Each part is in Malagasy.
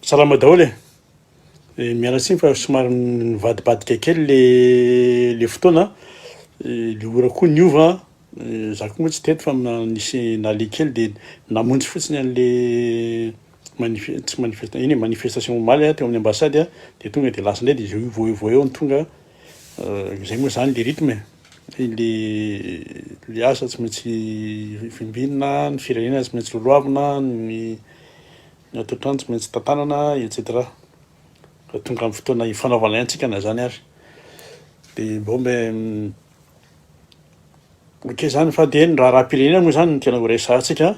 Salama daholo e! Miala tsiny fa somary nivadibadika kely le le fotoana, le ora koa niova, za koa moa tsy teto fa nisy naleha kely de namonjy fotsiny an'le manif- tsy manifesta- iny e manifestation omaly a teo amin'ny ambassade a, de tonga de lasa indray de zao vao vao eo no tonga, zay moa zany le rythme e, le le asa tsy maintsy vimbinina, ny firenena tsy maintsy lolohavina, ny Ny ato an-trano tsy maintsy tantanana etc. Fa tonga amin'ny fotoana hifanaovana ihany tsika na zany ary. De bon ben ok zany fa de ny raharaham-pirenena moa zany no tena ho resahantsika.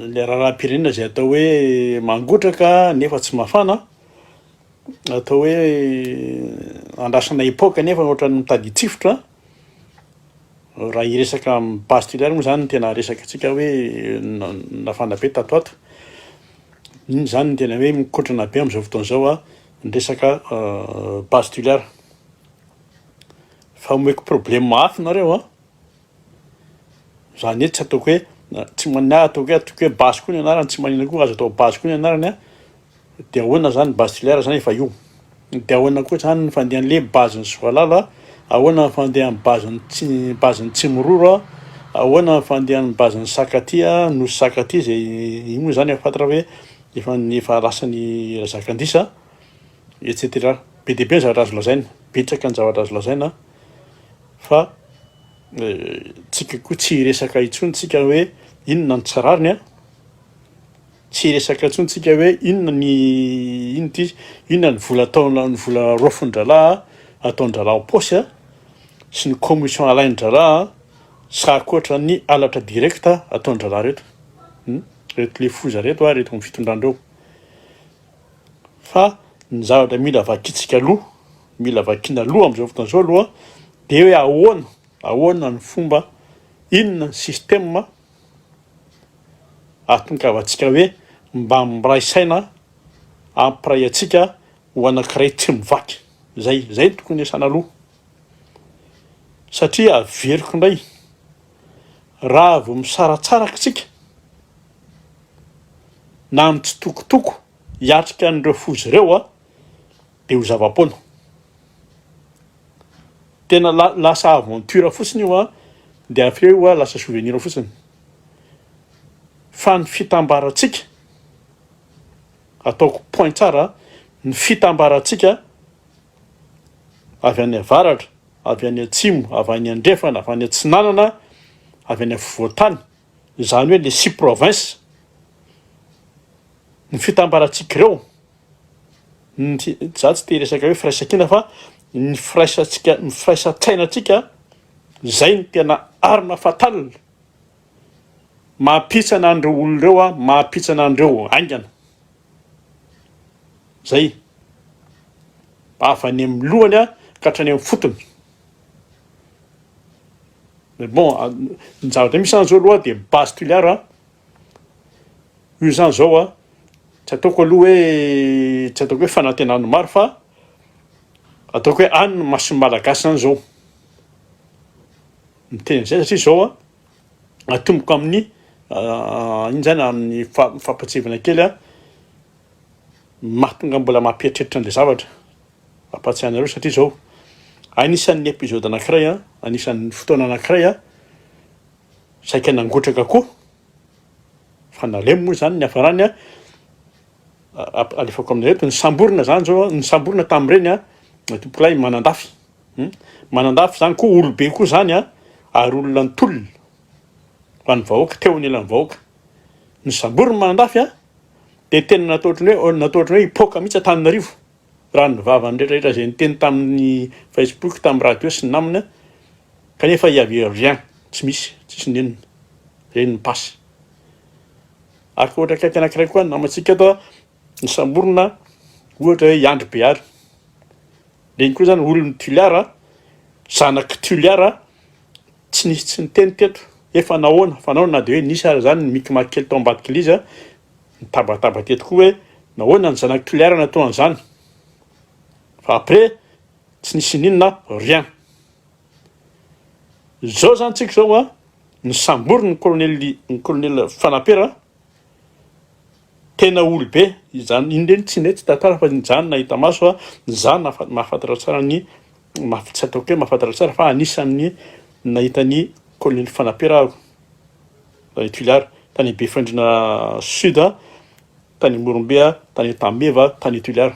Le raharaham-pirenena izay atao hoe mangotraka nefa tsy mafana, atao hoe andrasana hipoaka nefa ohatran'ny mitady hitsifotra. Raha hiresaka amin'ny base tulaire moa zany no tena resakantsika hoe nafana be tato ato, iny zany no tena hoe mikotrana be amin'izao fotoana izao an, ny resaka base tulaire. Fa omeko problème hafa nareo an, zany hoe tsy ataoko hoe tsy maninona ataoko hoe ataoko hoe base koa ny anarany, tsy maninona koa azo atao base koa ny anarany an. De ahoana zany base tulaire zany efa io? De ahoana koa zany ny fandehan'le base ny Soalala? Ahoana ny fandehan'ny base ny tsy base ny Tsimiroro? Ahoana ny fandehan'ny base ny Sakatia, Nosy Sakatia zay iny moa zany efa fantatra hoe efa efa lasan'i Razakandisa et cetera. Be dia be ny zavatra azo lazaina, betsaka ny zavatra azo lazaina fa tsika koa tsy hiresaka intsony tsika hoe inona ny tsy rariny an. Tsy hiresaka intsony tsika hoe inona ny inona ity, inona ny vola ataona ny vola raofin-drahalahy ataon-drahalahy ao paosy a, sy ny commission alain-drahalahy sy ankoatra ny halatra direct ataon-drahalahy reto, hum, reto le foza reto a, reto amin'ny fitondrana reo. Fa ny zavatra mila vakintsika aloha, mila vakiana aloha amin'izao fotoana izao aloha de hoe ahoana, ahoana ny fomba, inona ny système Ahatongavantsika hoe mba miray saina hampiray antsika ho anankiray tsy mivaky. Zay, zay no tokony hiasana aloha. Satria averiko indray, raha vao misaratsaraka isika, na mitsitokotoko hiatrika an'ireo foza ireo an, dia ho zava-poana. Tena lasa aventure fotsiny io an, dia avy eo io lasa souvenir fotsiny. Fa ny fitambarantsika, ataoko point tsara an, ny fitambarantsika avy any avaratra, avy any atsimo, avy any andrefana, avy any atsinanana, avy any afovoantany, izany hoe les six provinces, ny fitambarantsika ireo, Za tsy te hiresaka hoe firaisankina fa ny firaisantsika, ny firaisan-tsainantsika zay no tena arme fatale mampihitsana an'ireo olona ireo an, mampihitsana an'ireo haingana. Zay. Avy any amin'ny lohany an ka hatrany amin'ny fotony. Mais bon, ny zavatra misy zany zao aloha dia base Toliara an. Io zany zao a, tsy ataoko aloha hoe tsy ataoko hoe fanantenana maro fa ataoko hoe any ny mason'ny Malagasy zany zao. Miteny an'izay satria zao a, atomboko amin'ny ino zany amin'ny fampatsiahivana kely a, mahatonga mbola mampieritreritra an'le zavatra, ampatsiahy anareo satria zao, anisan'ny épisode anankiray a, anisan'ny fotoana anankiray a, saika nangotraka koa Fa nalemy moa izany ny niafarany an, alefako aminareo eto, nisamborina izany izao an, nisamborina tamin'ireny an, tompokolahy Manandafy, hum, Manandafy izany koa olobe koa izany an, ary olona nitolona ho an'ny vahoaka, teo anilan'ny vahoaka. Nisamborina Manandafy an, dia tena natao ohatran'ny hoe, natao ohatran'ny hoe hipoka mihitsy Antananarivo, raha ny vavan'ny rehetra rehetra izay niteny tamin'ny Facebook, tamin'ny radio sy ny namany an, kanefa il y avait rien, tsy misy, tsisy nenina. Reny ny basy. Ary ohatra akaiky anankiray koa ny namantsika eto nisamborina ohatra hoe i Andry Behary. Reny koa zany olon'i Toliara, zanak'i Toliara, tsy nisy tsy niteny teto. Efa nahoana? Fa nahoana na dia hoe nisy ara zany ny micmac kely tao ambadik'ilay izy, nitabataba teto koa hoe nahoana ny zanak'i Toliara natao an'izany. Fa après tsy nisy n'inona, rien. Izao zany tsika izao a, nisamboriny ny colonel ny colonel Fanapera. Tena olobe izany iny reny tsy nety tantara fa zany nahita maso a, za nafa- mahafantatra tsara ny maf- tsy ataoko hoe mahafantatra tsara fa anisan'ny nahita ny colonel Fanapera aho tany Toliara, tany Befandriana sud, tany Morombe, tany Antanimeva, tany Toliara.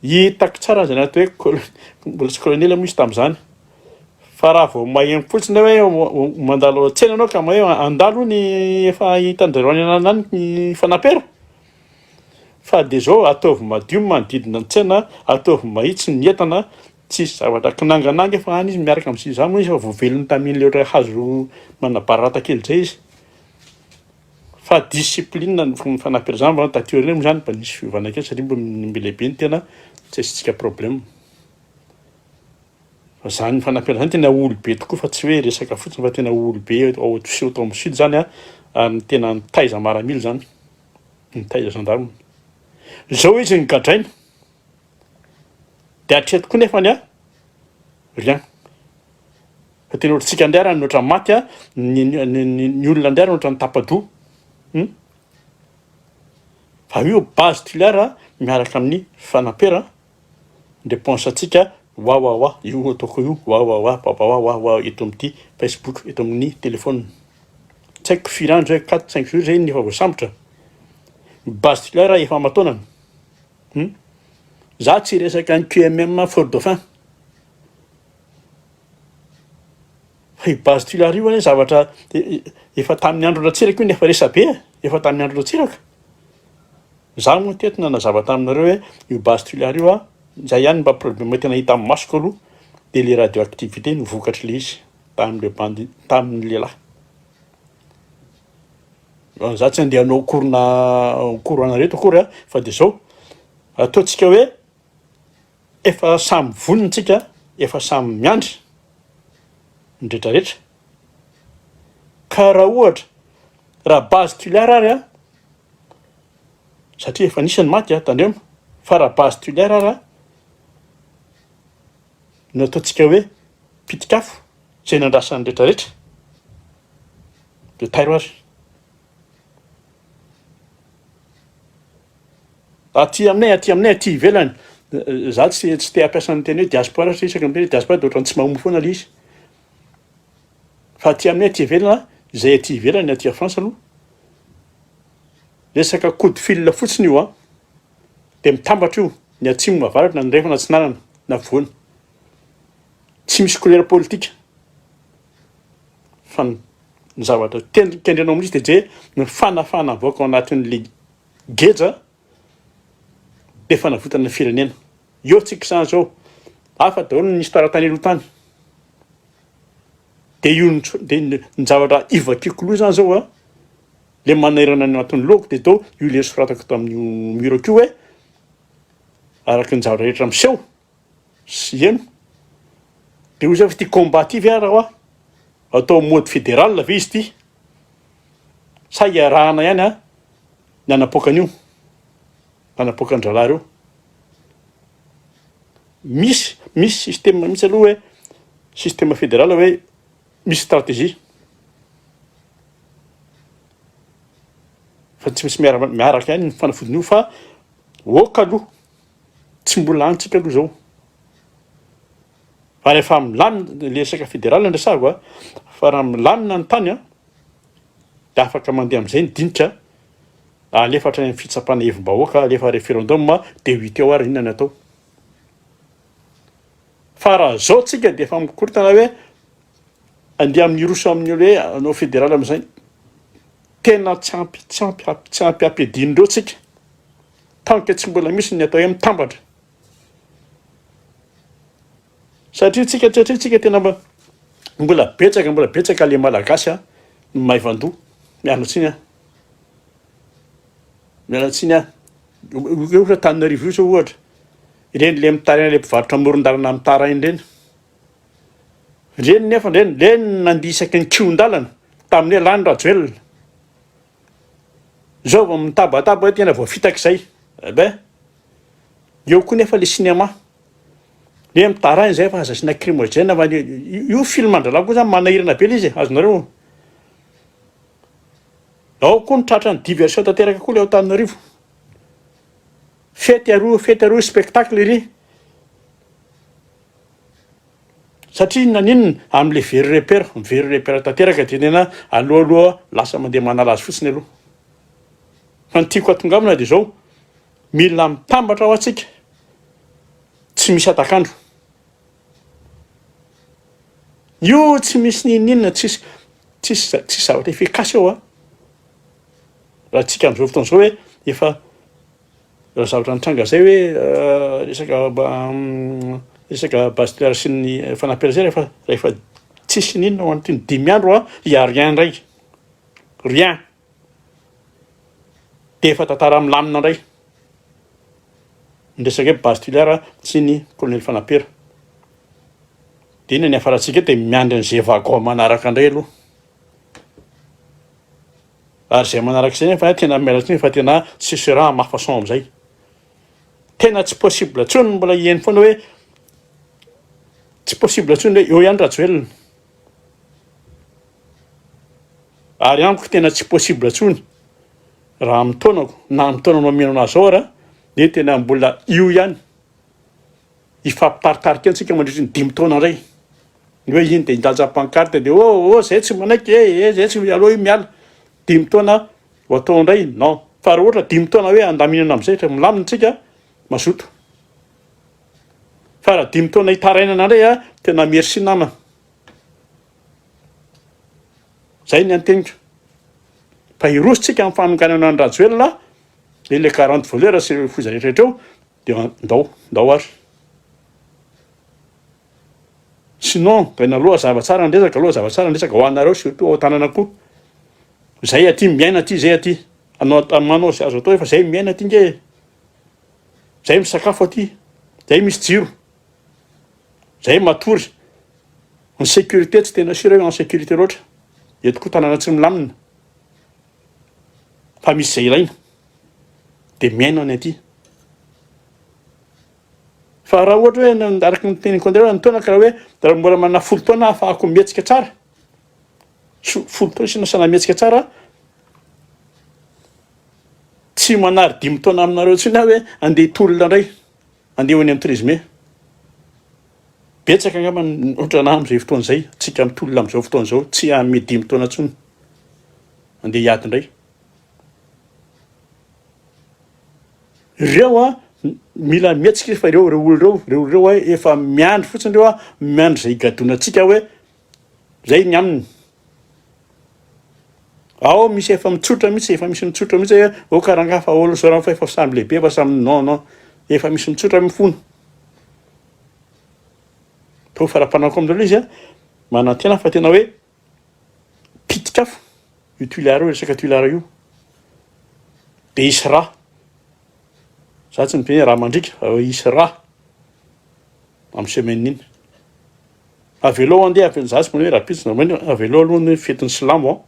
Hitako tsara zany atao hoe col- mbola tsy colonel moa izy tamin'izany fa raha vao maheno fotsiny hoe mandalo ao an-tsena ianao ka maheno handalo hono efa hitan-dry zareo any an'ala any ny fanapera fa dia zao ataovy madio ny manodidina ny tsena, ataovy mahitsy ny entana, tsisy zavatra kinangananga efa any izy miaraka amin'ny za moa izy efa voavelony tamin'ilay ohatra hazo manabararata kely zay izy. Fa discipline ny fanampiana zany mba taty aoriana moa zany mba nisy fiovana kely satria mba milehibe ny tena tsy asiantsika problème. Fa zany fanampiana zany tena olobe tokoa fa tsy hoe resaka fotsiny fa tena olobe ao surtout ao amin'ny sud zany an, ary ny tena nitaiza maramila zany, nitaiza gendarme. Zao izy nogadraina de hatreto koa nefany an rien. Fa tena ohatrantsika indray ary ny ohatran'ny maty a, ny ny ny ny olona indray ary ohatran'ny tapa-doha. Hum. Fa io base tulaire miaraka amin'ny fanampera ny réponse antsika wawawa io ataoko io wawawa wawawa wawa eto amin'ity Facebook eto amin'ny téléphone. Tsy haiko firy andro zay, quatre cinq jours zay ny efa voasambotra. Ny base tulaire efa aman-taonany. Hum. Za tsy hiresaka ny QMM Fort Dauphin. Fa io base Tulare io anie zavatra efa tamin'ny andro Ratsiraka io no efa resabe e, efa tamin'ny andro Ratsiraka. Za moa teto nanazava taminareo hoe io base Tulare io a, zay ihany mba problème tena hita amin'ny masoko aloha, de le radioactivité no vokatr'le izy tamin'ireo bandy, tamin'ny lehilahy. Za tsy andeha hanao cours na cours anareo eto akory a, fa de zao, ataontsika hoe Efa samy vonona tsika, efa samy miandry ny retraretra. Ka raha ohatra, raha base Tuliar ary an, satria efa nisy ny maty an, tandremo, fa raha base Tuliar ary an, no ataontsika hoe pitik'afo izay nandrasan'ny retraretra, dia tairo ary. Aty aminay, aty aminay, aty ivelany, za tsy tsy te hampiasa ny teny hoe diaspora satria isaky ny miteny hoe diaspora de ohatran'ny tsy mahomby foana le izy. Fa aty aminay aty ivelany, izay aty ivelany aty à France aloha, resaka coup de fil fotsiny io an, de mitambatra io, ny atsimo, avaratra, andrefana, atsinanana, na afovoany. Tsy misy couleur politique fa ny zavatra kendrenao amin'izy de je ny fanafahana ny vahoaka ao anatin'le Geja dia fanavotana ny firenena. Eo tsika izany zao. Hafa daholo ny histoire tany aloha tany. Dia io dia ny zavatra ivakiako loha izany zao a, le manairana ny anatin'ny lohako dia tao io le soratako tamin'io mur-ko io hoe araka ny zavatra rehetra miseho sy heno dia hoy za fa ity combat ity ve ara hoa atao mode fédéral ve izy ity sa iarahana ihany a ny hanapoaka an'io hanapoaka an-drahalahy ireo misy misy système mihitsy aloha hoe système fédéral hoe misy stratégie fa tsy misy miara miaraka ihany ny fanafodin'io fa ok aloha Tsy mbola any tsika aloha zao. Fa rehefa milamina, le resaka fédéral no resahako a, fa raha milamina ny tany a, de afaka mandeha am'zay ny dinika, alefa hatrany amin'ny fitsapana hevi-bahoaka, alefa référendum, de ho hita eo ary inona ny atao. Fa raha zao tsika de efa mikorontana hoe andeha amin'ny hiroso amin'ny hoe hanao fédéral am'zay, tena tsy ampy, tsy ampy, tsy ampy ampiadian'ireo tsika. Tant que tsy mbola misy ny atao hoe mitambatra. Satria tsika satria tsika tena mba mbola betsaka mbola betsaka le malagasy a ny maivandoha. Miala tsiny aho. Miala tsiny aho. Ohatra Antananarivo io zao ohatra. Ireny le mitaraina le mpivarotra amoron-dalana mitaraina ireny. Ireny nefa ireny ireny nandihy isaky ny kihon-dalana tamin'ny hoe lany Rajoelina. Zao vao mitabataba hoe tena voafitaka izay. Eh ben, eo koa nefa le cinéma. Le mitaraina izay fa aza asiana lacrymogène fa io film an-drahalahy koa zany manahirana be le izy e, azonareo. Ao koa ny tratran'ny diversion tanteraka koa ilay ao Antananarivo. Fety aroa, fety aroa, spectacle ery. Satria inona n'inona, amin'ilay very repère, very repère tanteraka dia tena aleo aloha lasa mandeha manala azy fotsiny aloha. Fa ny tiako hatongavana dia izao, mila mitambatra hoa tsika, tsy misy hatak'andro. Io tsy misy n'inon'inona, tsisy tsisy tsisy zavatra efficace eo a. Raha tsika amin'izao fotoana izao hoe efa raha zavatra nitranga zay hoe resaka resaka base nucléaire sy ny fanampiana zay rehefa rehefa tsisy n'inona ao anatin'ny dimy andro a, il y a rien indray, rien. Dia efa tantara milamina indray ny resaka hoe base Tuliar sy ny colonel Fanampera. Dia inona ny hiafarantsika eto? Dia miandry an'izay wagon manaraka indray aloha. Ary izay manaraka izay nefa tena miala tsiny fa tena ce sera à ma façon amin'izay. Tena tsy possible intsony ny mbola hihaino foana hoe tsy possible intsony hoe eo ihany Rajoelina. Ary amiko tena tsy possible intsony raha amin'ny taonako na amin'ny taonanao mino anah zao ara dia tena mbola io ihany hifampitaritarika eo tsika mandritry ny dimy taona indray ny hoe iny dia hindanja pancarte dia oh oh zay tsy manaiky eh eh zay tsy aleo io miala dimy taona ho atao indray non fa raha ohatra dimy taona hoe andaminana amizay fa milamina tsika mazoto fa raha dimy taona hitarainana indray a tena merci nama. Zay ny anteniko. Fa hiroso tsika amin'ny fanonganana an'i Rajoelina et les 40 voleurs sy ireo foza rehetra rehetra eo dia ndao, ndao ary. Sinon, gaina aloha hazava tsara ny resaka, aloha hazava tsara ny resaka ho anareo surtout ao an-tanana koa. Zay aty miaina aty, zay aty. Anao manao izay azo atao efa zay miaina aty nge e. Zay misakafo aty, zay misy jiro. Zay matory. Ny sécurité tsy tena sûr hoe en sécurité loatra. Eto koa tanàna tsy milamina. Fa misy izay ilaina. Dia miaina ny aty. Fa raha ohatra hoe araka ny teniko anareo ny taona karaha hoe raha mbola manana folo taona ahafahako mihetsika tsara. Folo taona isana sana mihetsika tsara. Tsy manary dimy taona aminareo intsony aho hoe andeha hitolona indray. Andeha ho eny amin'ny 13 mai. Betsaka angamba ny otrana amin'izay fotoana izay, tsika mitolona amin'izao fotoana izao, tsy hanome dimy taona intsony. Andeha hiady indray. Ireo a, mila mihetsika izy fa ireo ireo olona ireo, ireo olona ireo a, efa miandry fotsiny ireo a, miandry izay higadonantsika hoe Zay ny aminy. Ao misy efa mitsotra mihitsy, efa misy mitsotra mihitsy hoe ok rangaha fa olo zao fa efa samy lehibe fa samy non non. Efa misy mitsotra mifona. Toa fara-panako amin'ireo izy a, manantena fa tena hoe pitik'afo io Tuléar io, resaka Tuléar io. De hisy rà. Za tsy miteny hoe rà mandriaka fa hoe hisy rà amin'ny semaine iny. Avelao andeha avy za tsy manao hoe rahampitso na maninona, avelao aloha ny fetin'ny silamo an,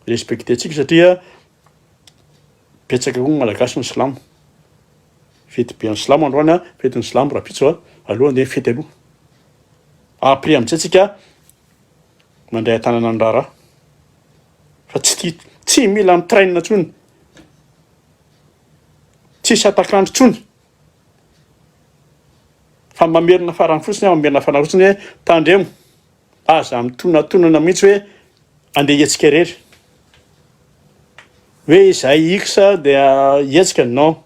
respecter tsika satria betsaka koa ny malagasy ny silamo, fety be an'ny silamo androany an, fetin'ny silamo rahampitso an, aleo andeha ny fety aloha, après amizay tsika mandray an-tanana ny raharaha fa tsy tia tsy mila mi-traîne intsony, tsisy hatak'andro intsony. Fa mamerina farany fotsiny aho, mamerina farany fotsiny hoe tandremo, aza mitonatonana mihitsy hoe andeha hihetsika irery. Hoe izay X dia hihetsika, non.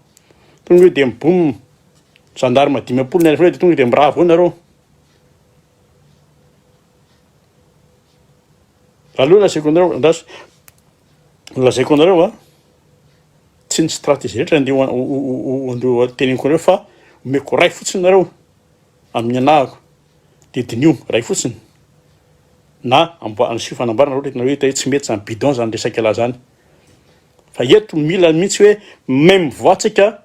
Tonga eo dia mi-boum, gendarme 50 ny alefa eo dia tonga dia mirava eo nareo. Aleo lazaiko anareo, andraso, lazaiko anareo a. Tsy ny stratégie rehetra andeha ho andeha teneniko anareo fa omeko ray fotsiny nareo amin'ny anahako de diniho ray fotsiny na amboa asio fanamboarana ohatra hoe hita hoe tsy mety zany bidon zany resaka ialahy zany fa eto mila mihitsy hoe même voie tsika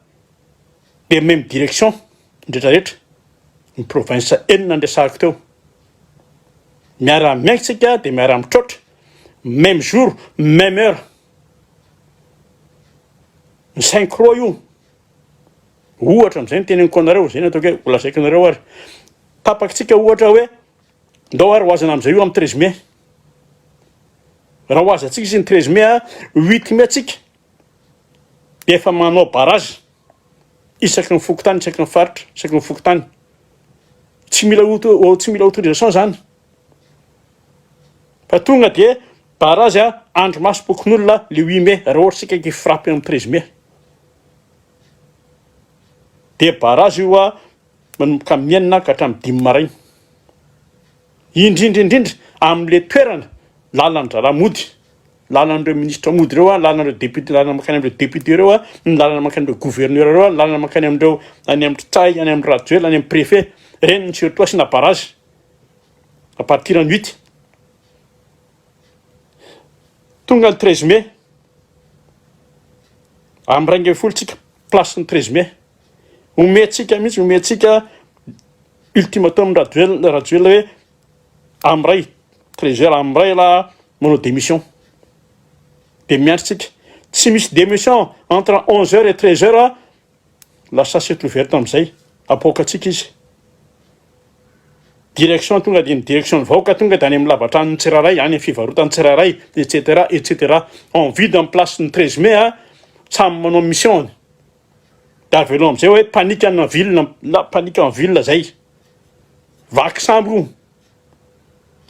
de même direction ny rehetra rehetra ny province enina ndresahako teo miara miainga tsika de miara mitroatra même jour même heure Ny synchro io, ohatra amin'izay no teneniko anareo, izay no ataoko hoe ho lazaiko anareo ary. Tapakitsika ohatra hoe ndao ary ho azana amin'izay io amin'ny 13 mai. Raha ho azy antsika izy ny 13 mai a, 8 mai tsika dia efa manao barrage isaky ny fokontany, isaky ny faritra, isaky ny fokontany. Tsy mila auto, tsy mila autorisation zany. Fa tonga dia barrage a, andrimasom-pokonolona le 8 mai, raha ohatra tsika hi-frappe amin'ny 13 mai. Dia barrage io a, manomboka amin'ny enina ka hatramin'ny dimy maraina. Indrindra indrindra amin'ilay toerana lalan-draharaha mody, lalan'ireo minisitra mody ireo, lalan'ireo député, lalana mankany amin'ireo député ireo, ny lalana mankany amin'ireo gouverneur ireo, ny lalana mankany amin'ireo any amin'ny Ntsay, any amin'ny Rajoelina, any amin'ny préfet, ireny no surtout asiana barrage à partir ny huit. Tonga ny 13 mai, amin'ny 11 tsika place ny 13 mai. Omentsika mihitsy, omentsika ultimatum Rajoelina, Rajoelina hoe amin'ray, 13 heures amin'ray lah manao démission. Dia miandry tsika. Tsy misy démission entre 11 heures et 13 heures, la chasse est ouverte amin'izay. Apoakantsika izy. Direction tonga dia ny direction ny vahoaka tonga dia any amin'ny lavatranon'ny tsirairay, any amin'ny fivarotan'ny tsirairay, etc. Etc. On vide ny place ny 13 mai, samy manao mission-ny. De avelao amizay hoe panique en ville la panique en ville zay vaky sambo io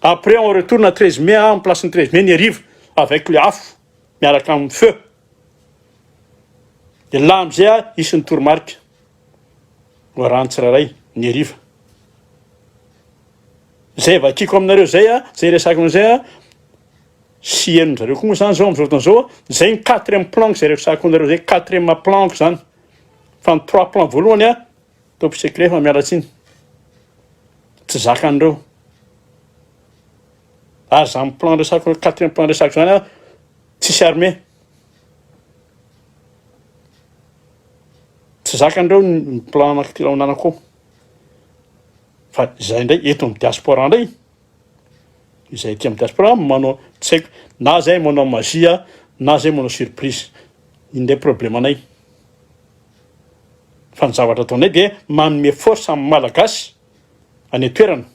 après on retourne à 13 mai en place ny 13 mai ny hariva avec le afo miaraka amin'ny feu de là amizay a hisy ny toromarika ho arahan'ny tsirairay ny hariva zay vakiko aminareo zay a zay resako amizay a Sy henonjareo koa moa zany zao amizao fotoana zao, zay ny quatrième plan zay resahako anareo zay, quatrième plan zany, fa ny trois plan voalohany a top secret fa miala tsiny, tsy zakan'ireo, ary zany plan resahako quatrième plan resahako zany a tsisy armée, tsy zakan'ireo ny plan anaky ananako ao, fa zay ndray eto amy diaspora ndray. Izay aty amin'ny diaspora manao tsy haiko na zay manao magie na zay manao surprise, iny ndray problème anay, fa ny zavatra ataonay dia manome force amin'ny malagasy any an-toerana,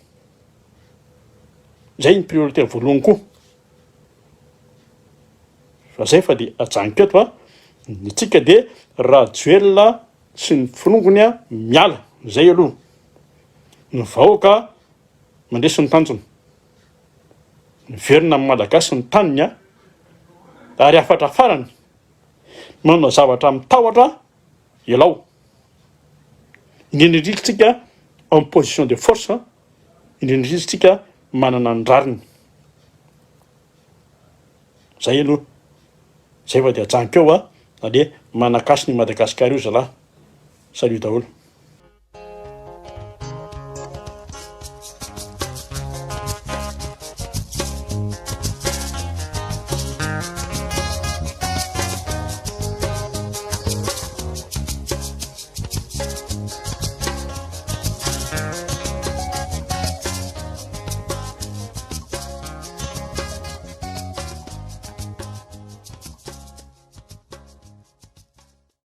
zay ny priorité voalohany koa, fa zay fa dia ajanoko eto a, ny antsika dia Rajoelina sy ny forongony a miala, zay aloha, ny vahoaka Mandresy ny tanjona. Miverina amin'ny Malagasy ny taniny a! Ary hafatra farany, manao zavatra amin'ny tahotra ialao. Indrindra indrindra tsika en position de force, indrindra indrindra tsika manana ny rariny. Zay aloha. Zay fa dia ajanoko eo a! Allez, manakasina i Madagasikara io zalahy. Salut daholo.